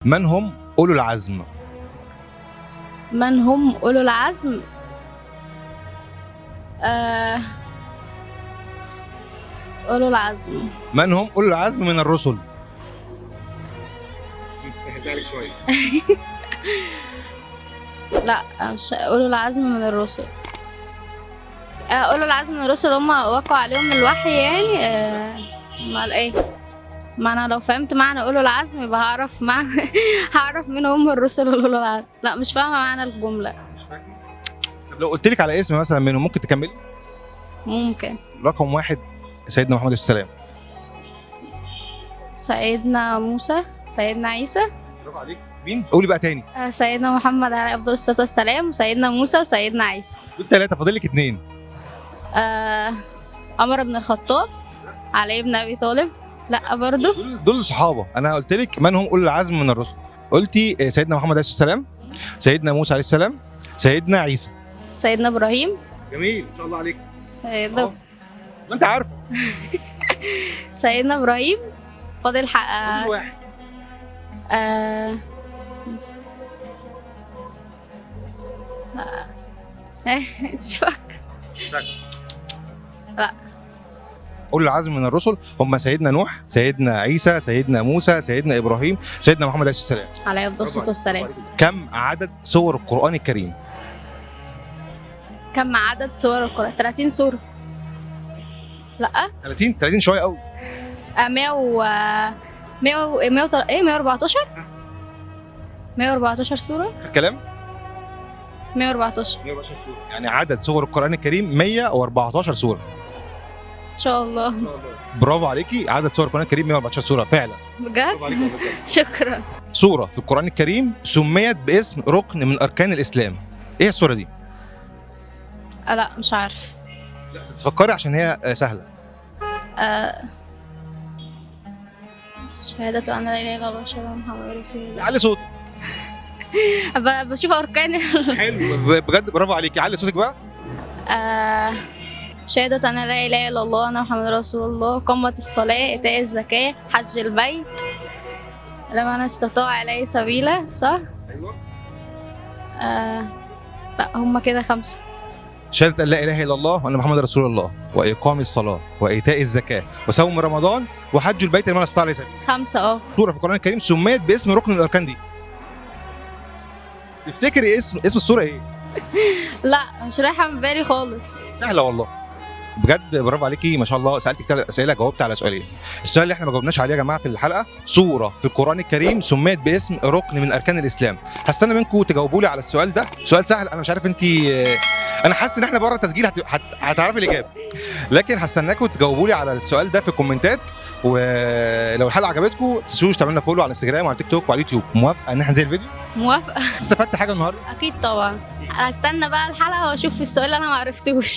من هم أولو العزم؟ من هم أولو العزم؟ آه... أولو العزم. من هم أولو العزم من الرسل؟ سهلتها لك شوية. لا، مش أولو العزم من الرسل. أولو العزم من الرسل هم وقع عليهم الوحي يعني. امال ايه؟ ما انا لو فهمت معنى أولو العزم يبقى هعرف معنى هعرف مين هم الرسل أولو العزم. لا، مش فاهمة معنى الجملة. مش فاكر. طب لو قلت لك على اسم مثلا منهم ممكن تكملي؟ ممكن. رقم 1 سيدنا محمد عليه السلام. سيدنا موسى، سيدنا عيسى. برافو عليك. مين؟ قولي بقى تاني. سيدنا محمد عليه أفضل الصلاة والسلام، وسيدنا موسى، وسيدنا عيسى. دول 3، فاضل لك 2. عمر بن الخطاب، علي بن أبي طالب. لا برضو. دول صحابة. أنا قلت لك من هم أولو العزم من الرسل، قلتي سيدنا محمد عليه السلام، سيدنا موسى عليه السلام، سيدنا عيسى، سيدنا إبراهيم. جميل، ما شاء الله عليك. سيدنا ما أنت عارفة. سيدنا إبراهيم. فاضل حق فاضل واحد. مش فاكرة. لا. أولو العزم من الرسل هم سيدنا نوح، سيدنا عيسى، سيدنا موسى، سيدنا إبراهيم، سيدنا محمد عليه السلام. عليه أفضل الصلاة والسلام. كم عدد سور القرآن الكريم؟ كم عدد سور القرآن؟ 30 سورة. لا. 30 شوية قوي. 100 و 100 و 100 ايه 114؟ 114 سورة؟ آخر كلام؟ 114. 114 سورة. يعني عدد سور القرآن الكريم 114 سورة. إن شاء الله. برافو عليكي، عدد سور القرآن الكريم 114 سورة فعلا. بجد؟ شكرا. سورة في القرآن الكريم سميت باسم ركن من أركان الإسلام، إيه السورة دي؟ لا مش عارف. لا تفكري عشان هي سهلة. شهادة أن لا إله إلا الله وأشهد أن محمد رسول الله. علي صوتك. بشوف أركان. حلو بجد، برافو عليكي. علي صوتك بقى. شهادة أن لا إله إلا الله وأن محمد رسول الله، قامة الصلاة، إيتاء الزكاة، حج البيت لمن استطاع إليه سبيلا، صح؟ أيوه. لا هم كده 5. شهادة أن لا إله إلا الله وأن محمد رسول الله، وإقام الصلاة، وإيتاء الزكاة، وصوم رمضان، وحج البيت لمن استطاع إليه سبيلا. 5. سورة في القرآن الكريم سميت باسم ركن الأركان دي. تفتكري اسم السورة إيه؟ لا مش رايحة من بالي خالص. سهلة والله. بجد برافو عليكي ما شاء الله. سألتك 3 أسئلة جاوبت على سؤالين. السؤال اللي احنا ما جاوبناش عليه يا جماعة في الحلقة، سورة في القرآن الكريم سميت باسم ركن من أركان الإسلام. هستنى منكم تجاوبوا لي على السؤال ده، سؤال سهل. أنا مش عارف أنت، أنا حاسس إن احنا بره التسجيل هتعرفي الإجابة، لكن هستناكم تجاوبوا لي على السؤال ده في الكومنتات. ولو الحلقة عجبتكم ما تنسوش تعملوا لنا follow على الانستجرام وعلى التيك توك وعلى اليوتيوب. موافقة إن احنا ننزل الفيديو؟ موافقة. استفدت حاجة النهاردة؟ أكيد طبعا. هستنى بقى الحلقة وأشوف السؤال اللي أنا ما عرفتوش.